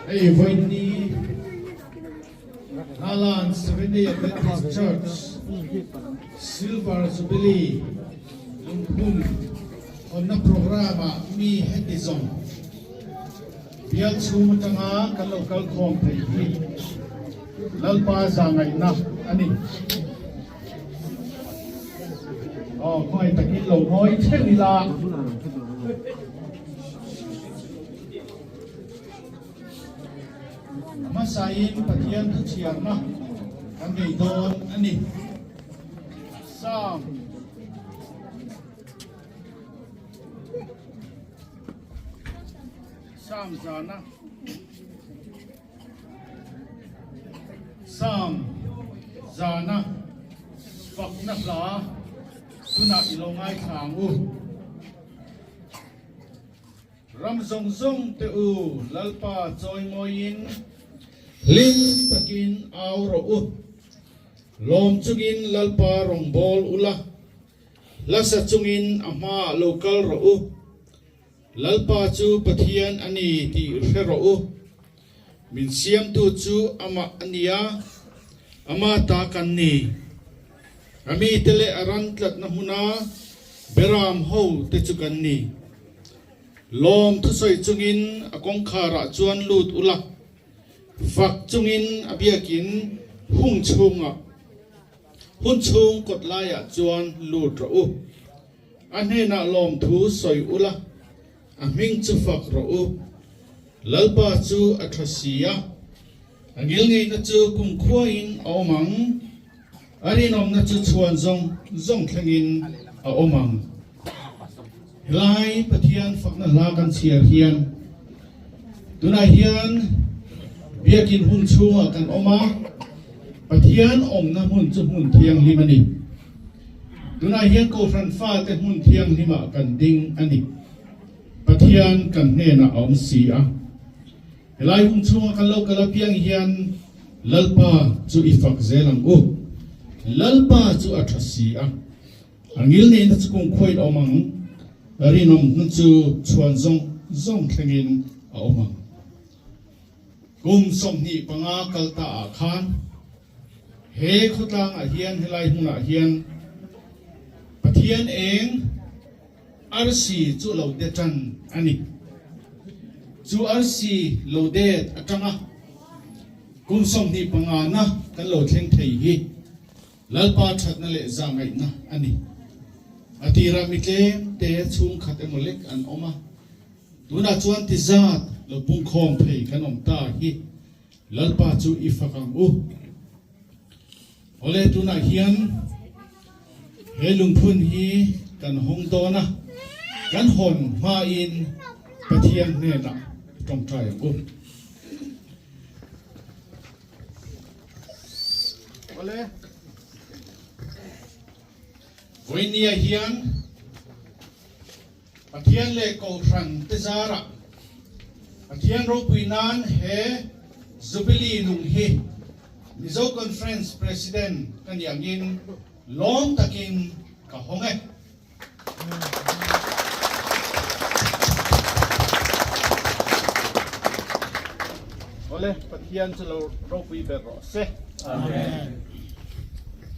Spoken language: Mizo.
Hei vawiinni Hnalan Seventh-day Adventist Church Silver Jubilee lungphun hawnna programme-ah mi heti zawng bial chhung atanga kan lo kal khawm thei hi Lalpa zahngaihna a ni. Aw, khawngaih takin lo ngawi theuh ila. A hmasain Pathian thuchhiarna kan nei dawn a ni. Psalm Psalm zana Psalm zana fakna hla tunah i lo ngaithla ang u. Ram zawng zawng te u, Lalpa chawimawiin hlim takin au rawh u. Lawm chungin Lalpa rawngbâwl ula, hlasa chungin a hmaah lo kal rawh u. Lalpa chu Pathian a ni tih hre rawh u. Min siamtu chu amah a nia, ama ta kan ni. A mite leh a ran tlatna hmuna beram ho te chu kan ni. Lawm thusawi chungin a kawngkharah chuan lut ula, fak chungin a biakin hung chhungah, hun chhung kawt laiah chuan lut rawh u. A hnenah lawmthu sawi ula, a hming chu fak rawh u. Lalpa chu a tha si a, a ngilngeihna chu kumkhuain a awm ang, a rinawmna chu chhuan zawng zawng thlengin a awm ang. Helai Pathian fakna hla kan chhiar hian tunah hian biakin hun chhungah kan awm a, Pathian awmna hmun chu hmun thianghlim a ni. Tunah hian Kohhran fate hmun thianghlimah kan ding a ni. Pathian kan hnenah a awm si a. Helai hun chhunga kan lo kal apiang hian Lalpa chu i fak zel ang u. Lalpa chu a tha si a. A ngilneihna chu kumkhuain a awm ang, rinawmna chu chhuan zawng zawng thlengin a awm ang. Kum 25 kal ta ah khan he khawtlang ah hian helai hmun ah hian Pathian eng arsi chu lo de tan a ni. Chu arsi lo det atanga kum 25 na kan lo thleng thei hi Lalpa thatna leh zahngaihna a ni. A tirah mi tlem te chhungkhat emaw lek an awm a. Tunah chuan ti zat lo pungkhawm thei kan awm ta hi Lalpa chu i fak ang u. Awle tunah hian he lungphun hi kan hawng dawn a, kan hawn hmain Pathian hnenah i tawngtai ang u. Awle vawinia hian Pathian leh Kohhran te zarah Pathian ropui nan he Jubilee lung hi Mizo Conference President ka nih angin lawm takin ka hawng e. Awle, Pathian chu lo ropui ber rawh se. Amen.